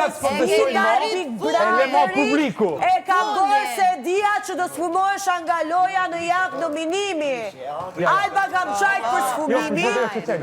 Greta s'po besojnë ma, e le ma publiku. E kam bërë se e dija që do sfumohesha nga loja në javë nominimi. Alba kam qajt për sfumimin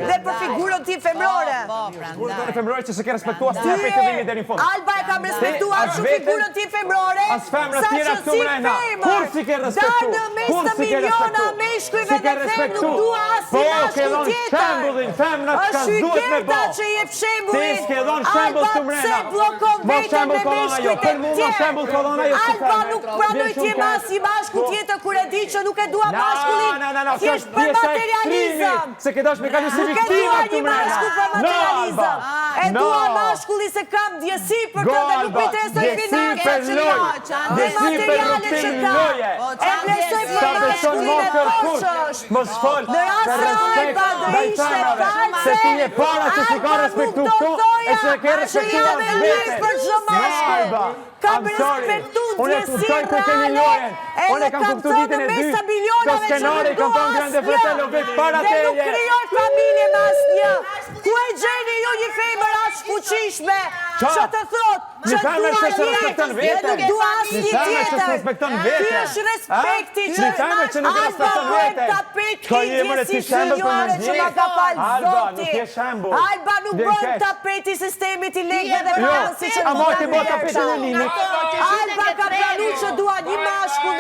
dhe për figurën tim femrore. Figurën tënde femrore që s'e ke respektuar asnjëherë prej fillimit deri në fund. Alba e kam respektuar shumë figurën tim femrore, as femrat tjera këtu mrena. Kur s'i ke respektu? Dar në mes të miliona meshkujve dhe them nuk dua asnjë po, mashkull tjetër. Shembullin, femrat çka Është s'duhet me Hygerta bo. që jep Ti shembullin. s'ke dhënë shembull Alba këtu pse mrena. bllokon Mos veten shembull me ka dhënë ajo, meshkujt e për mua mos tjerë. shembull ka dhënë ajo si Alba femër. nuk pranoj Vjen të jem shumë keq. asnjë mashkull Po. tjetër kur e di që nuk e dua Na, mashkullin na, na, na, kjo thjesht është për pjesa e ekstremit, materializëm. se ke dash me kalu si Nuk e viktima dua këtu një mrena. mashkull për No, materializëm. Alba. E No. dua mashkullin se kam ndjesi për Go, të dhe nuk Alba, më interesoj ndjesi financat për që lojë, ka. Dhe ndjesi për materialet që rrugëtim ka. loje. E vlerësoj për Sa beson mashkullin mo e kërkush, fortë që është. mos fol, Në rast për se respekt Alba do ndaj ishte femrave, false, se ti je para që s'i ka Alba respektu nuk do këtu, e thoja se ke që respektuar jam e lirë veten. për çdo No, mashkull. Alba, Kam I'm sorry. respektu Unë e ndjesi kuptoj ku keni reale, lojën. Unë edhe e kam kam kuptu thënë ditën në e mes dytë. të milionave Këto që skenare nuk kam dua thënë Grande asnjë. Fratello vetë para Dhe nuk teje. krijoj familje me asnjë. Ku e gjeni ju një femër aq fuqishme Qa? që të thot Një që femër dua që s'e jetë respekton dhe veten. nuk dua Një asnjë femër që tjetër. s'respekton Ky veten. është respekti A? që Një femër që nuk Alba respekton bën veten. tapet Ka je more ti ndjesi shembull për zyrore që ma ka fal Alba, Zoti. nuk je shembull. Alba nuk Vjen bën keq. tapeti sistemit i lekëve dhe Jo, parasë që ama ti bën tapetin e Linit. Alba ka pranu që dua një mashkull.